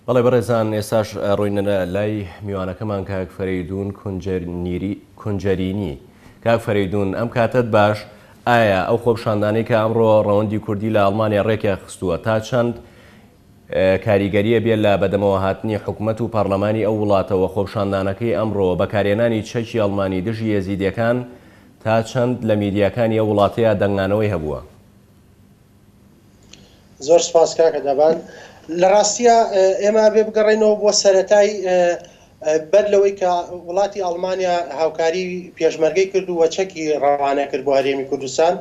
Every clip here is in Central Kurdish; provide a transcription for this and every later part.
بەڵێ بەڕێزان ئێستاش ڕۆینە لای میوانەکەمان کاک فەرەیدوون کونجەرینی. کاک فەرەیدوون ئەم کاتەت باش، ئایا ئەو خۆپیشاندانەی کە ئەمڕۆ ڕەوەندی کوردی لە ئەڵمانیا ڕێکیان خستووە تا چەند کاریگەریە بێ لە بەدەمەوە هاتنی حکومەت و پەڕلەمانی ئەو وڵاتە وە خۆپیشاندانەکەی ئەمڕۆ وە بەکارهێنانی چەکی ئەڵمانی دژی ئێزیدیەکان تا چەند لە میدیاکانی ئەو وڵاتەیا دەنگانەوەی هەبووە؟ زۆر سپاس کاکە دەبان. لە ڕاستیا ئێمە ئەبێ بگەڕێینەوە بۆ سەرەتای بەر لەوەی کە وڵاتی ئەڵمانیا هاوکاری پێشمەرگەی کرد و چەکی ڕەوانە کرد بۆ هەرێمی کوردستان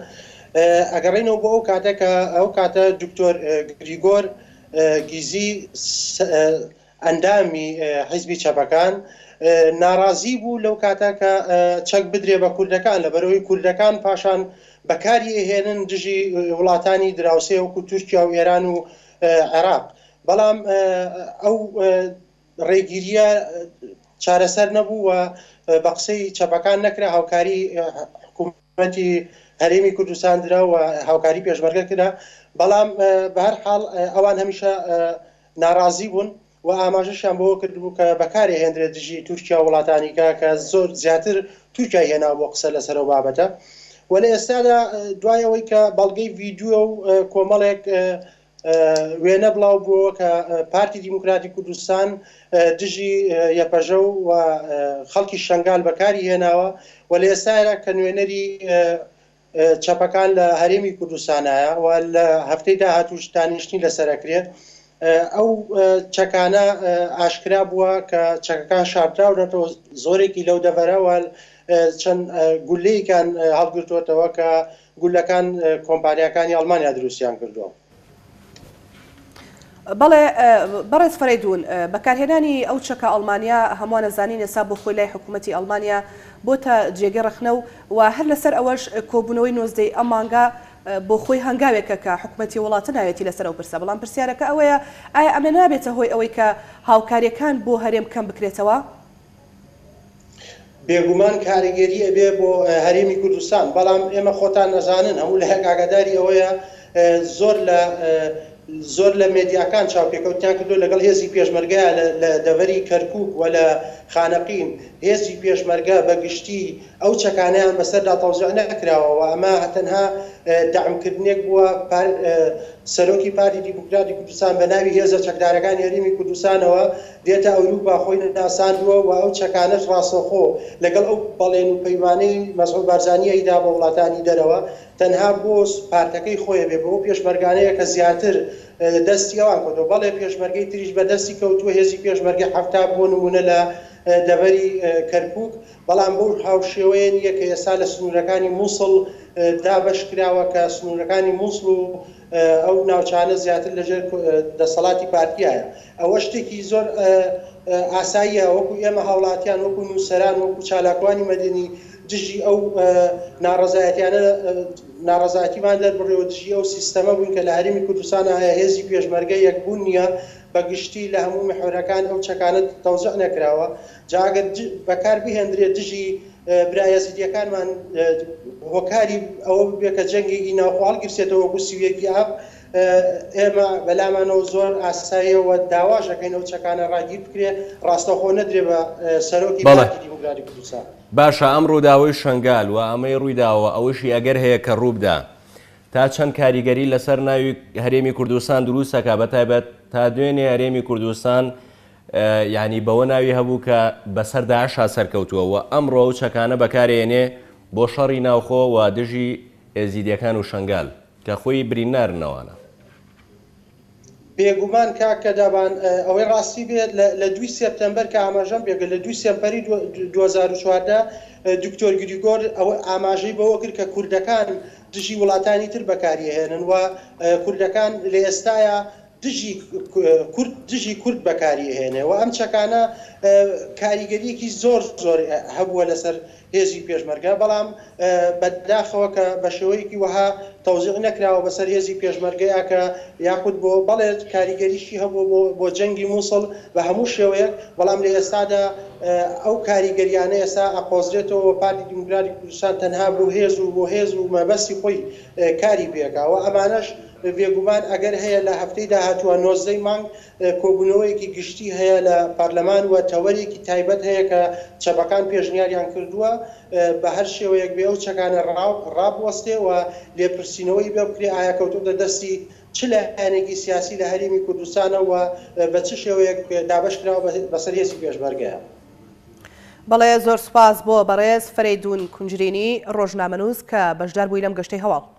ئەگەڕێینەوە بۆ ئەو کاتە کە ئەو کاتە دکتۆر گریگۆر گیزی ئەندامی حیزبی چەپەکان ناڕازی بوو لەو کاتە کە چەک بدرێ بە کوردەکان لەبەرئەوەی کوردەکان پاشان بەکاری ئەهێنن دژی وڵاتانی دراوسێ وەکو تورکیا و ئێران و عێراق بەڵام ئەو ڕێگیریە چارەسەر نەبوو و بە قسەی چەپەکان نەکرا هاوکاری حکوومەتی هەرێمی کوردستان درا و هاوکاری پێشمەرگە کرا بەڵام بەهەر حاڵ ئەوان هەمیشە ناڕازی بوون و ئاماژەشیان بەوە کردبوو کە بەکارئەهێندرێت دژی تورکیا و وڵاتانی کە کە زۆر زیاتر تورکیای هێناوە بۆ قسە لەسەر ئەو بابەتە و لە ئێستادا دوای ئەوەی کە بەڵگەی ڤیدیۆ و کۆمەڵێک وێنە بڵاو بووەوە کە پارتی دیموکراتی کوردستان دژی یەپەژە و خەڵکی شەنگال بەکاری هێناوە و لە ئێستادا کە نوێنەری چەپەکان لە هەرێمی کوردستانایە و لە هەفتەی داهاتووش دانیشتنی لەسەر ئەکرێت. ئەو چەکانە ئاشکرا بووە کە چەکەکان شاردراونەتەوە زۆرێکی لەو دەڤەرە و چەند گولەیەکیان هەڵگرتووەتەوە کە گولەکان کۆمپانیاکانی ئەڵمانیا دروستیان کردووە. بەڵێ بەڕێز فەرەیدوون، بەکارهێنانی ئەو چەکە ئەڵمانییە هەمووان ئەزانین ئێستا بۆ خۆی لای حکوومەتی ئەڵمانیا بۆتە جێگەی ڕەخنە و و هەر لەسەر ئەوەش کۆبوونەوەی 19 ی ئەم مانگە بۆ خۆی هەنگاوێکە کە حکوومەتی وڵاتە ناوێتی لەسەر ئەو پرسە بەڵام پرسیارەکە ئەوەیە ئایا ئەمە نابێتە هۆی ئەوەی کە هاوکارییەکان بۆ هەرێم کەم بکرێتەوە؟ بێگومان کاریگەری ئەبێ بۆ هەرێمی کوردستان، بەڵام ئێمە خۆتان ئەزانن هەموو لایەک ئاگاداری ئەوەیە زۆر لە زۆر لە مێدیاکان چاوپێکەوتنیان کردووە لەگەڵ هێزی پێشمەرگەیا لە دەڤەری کەرکوک و لە خانەقین هێزی پێشمەرگە بە گشتی ئەو چەکانەیان بەسەردا تەوزیع نەکراوە و ئەمە تەنها دەعم کردنێک بووە سەرۆکی پارتی دیموکراتی کوردستان بە ناوی هێزە چەکدارەکانی هەرێمی کوردستانەوە دێتە ئەوروپا خۆی ناساندووە و ئەو چەکانەش ڕاستەوخۆ لەگەڵ ئەو بەڵێن و پەیمانەی مەسعود بارزانی ئەیدا بە وڵاتانی دەرەوە تەنها بۆ پارتەکەی خۆی ئەبێ بەو پێشمەرگانەیە کە زیاتر دەستی ئەوان کەوتووە بەڵێ پێشمەرگەی تریش بە دەستی کەوتووە هێزی پێشمەرگەی 70 بۆ نموونە لە دەڤەری کەرکوک بەڵام بەو هاوشێوەیە نییە کە ئێستا لە سنوورەکانی موسڵ دابەش کراوە کە سنوورەکانی موسڵ و ئەو ناوچانە زیاتر لەژێر دەسەڵاتی پارتیایە. ئەوە شتێکی زۆر ئاساییە وەکو ئێمە هاوڵاتیان، وەکو نووسەران، وەکو چالاکوانی مەدەنی دژی ئەو ناڕەزایەتیانە ناڕەزایەتیمان دەربڕی و دژی ئەو سیستەمە بووین کە لە هەرێمی کوردستانا هەیە، هێزی پێشمەرگە یەکبوون نییە، بە گشتی لە هەموو میحوەرەکان ئەو چەکانە تەوزیع نەکراوە، جا ئەگەر بەکار بهێندرێت دژی برا یەزیدیەکانمان هۆکاری ئەوە ببێت کە جەنگێکی ناوخۆ هەڵگیرسێتەوە وەکو 31 ی ئاب، ئێمە بەلامانەوە زۆر ئاساییە و داواش ئەکەین ئەو چەکانە ڕاگیر بکرێ ڕاستەوخۆ نەدرێ بە سەرۆکی بەڵێ. پارتی دیموکراتی کوردستان. باشە ئەم ڕووداوەی شەنگال و ئەمەی ڕوویداوە ئەوەشی ئەگەر هەیە کە ڕووبدا تا چەند کاریگەری لەسەر ناوی هەرێمی کوردستان دروست ئەکا بەتایبەت تا دوێنێ هەرێمی کوردستان یانی بەوە ناوی هەبوو کە بەسەر داعشا سەرکەوتووە و ئەمڕۆ ئەو چەکانە بەکارێنێ بۆ شەڕی ناوخۆ و دژی ئێزیدیەکان و شەنگال. کە خۆی برینارن ئەوانە. بێگومان کاک کەدابان ئەوەی ڕاستی بێت لە دووی سێپتەمبەر کە ئاماژەم پێکرد لە دووی سێمپەری 2014 دکتۆر گریگۆر ئەوە ئاماژەی بەوە کرد کە کوردەکان دژی وڵاتانی تر بەکاریهێنن و کوردەکان لە ئێستایا دژی کورد دژی کورد بەکاری ئەهێنێ و ئەم چەکانە کاریگەریەکی زۆر زۆر هەبووە لەسەر هێزی پێشمەرگە بەڵام بە داخەوە کە بە شێوەیەکی وەها تەوزیع نەکراوە بەسەر هێزی پێشمەرگەیا کە یاخود بۆ بەڵێ کاریگەریشی هەبووە بۆ بۆ جەنگی موسڵ بە هەموو شێوەیەک بەڵام لە ئێستادا ئەو کاریگەریانە ئێستا ئەقۆزرێتەوە و پارتی دیموکراتی کوردستان تەنها بۆ هێز و بۆ هێز و مەبەستی خۆی کاری پێکا و ئەمانەش. بێگومان ئەگەر هەیە لە هەفتەی داهاتووە 19 ی مانگ کۆبوونەوەیەکی گشتی هەیە لە پەرلەمان و تەوەرێکی تایبەت هەیە کە چەپەکان پێشنیاریان کردووە بە هەر شێوەیەک بێ ئەو چەکانە ڕابوەستێ و لێپرسینەوەی بێ بکرێ ئایا کەوتۆتە دەستی چ لایەنێکی سیاسی لە هەرێمی کوردستانە و بە چ شێوەیەک دابەش کراوە بەسەر هێزی پێشمەرگەیە. بەڵێ زۆر سوپاس بۆ بەڕێز فەرەیدوون کونجرینی ڕۆژنامەنووس کە بەشدار بووی لەم گەشتەی هەواڵ.